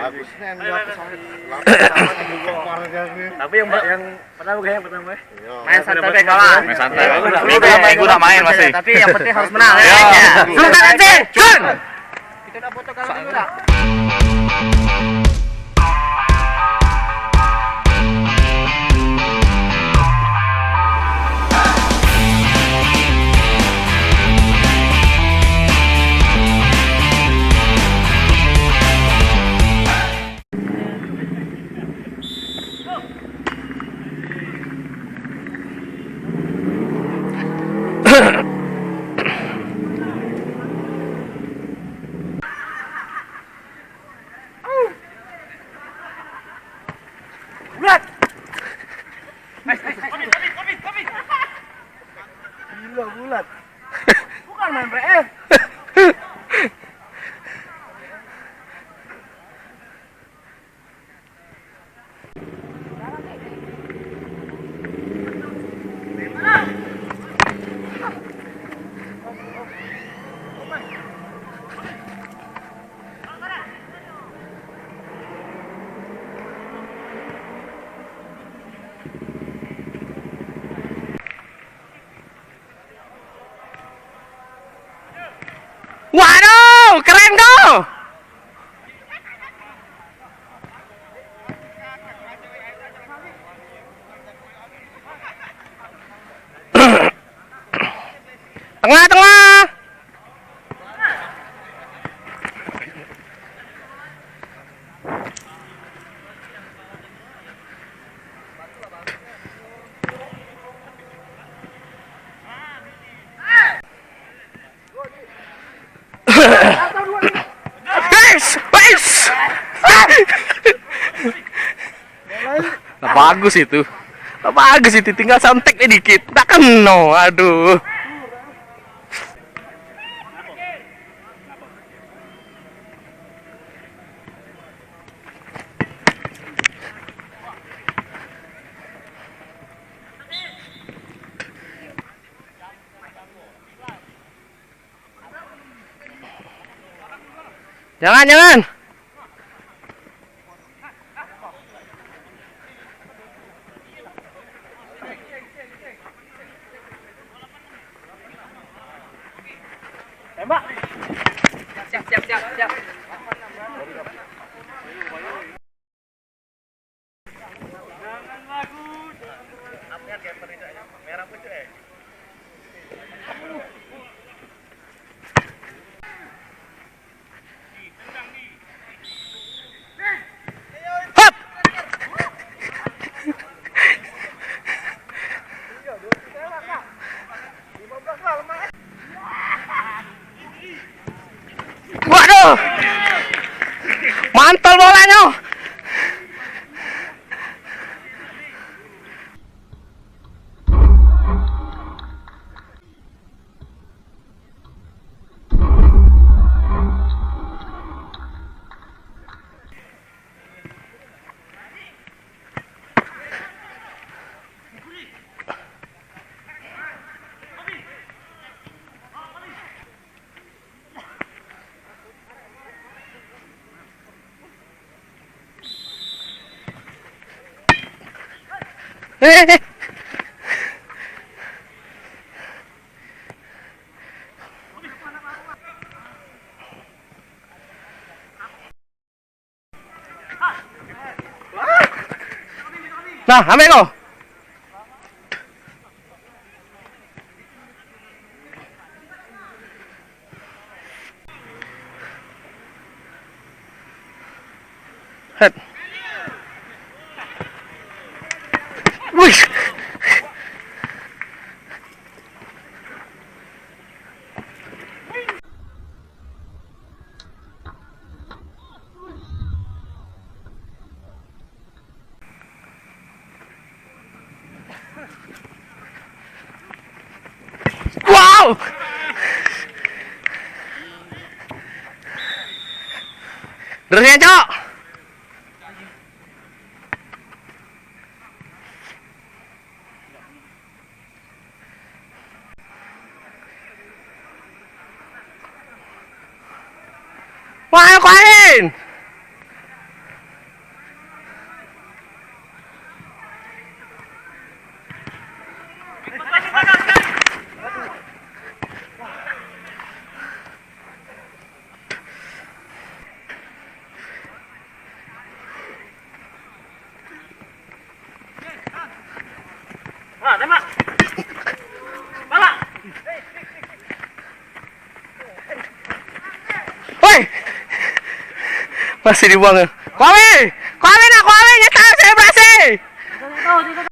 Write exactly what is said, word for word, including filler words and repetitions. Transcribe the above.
Tapi yang yang pertama, yang pertama, eh. Main santai be, kawan. Main santai. Minggu, minggu nak main masih. Tapi yang penting harus menang, ya. Iya. Semangat, anjing. Jun! Kita nak foto kalau dulu, dak? Bulat! Gila, bulat. Bukan main P R. Waduh, keren kau. Tengah, tengah. Wes, wes. Lah, bagus itu. Lah, bagus itu, tinggal santek ni dikit. Dak keno, aduh. Jangan, jangan. Tembak. Siap, siap, siap, siap. Hop! Waduh. Mantul bolanyo. Eh, eh. Nah, ambek kau. Head. Wih. Wow. Terus ya, Cok. Wah, kuarin. Woi. Masih dibuang ya. Kuawi, kuawi nak kuawi, nyetak selebrasi.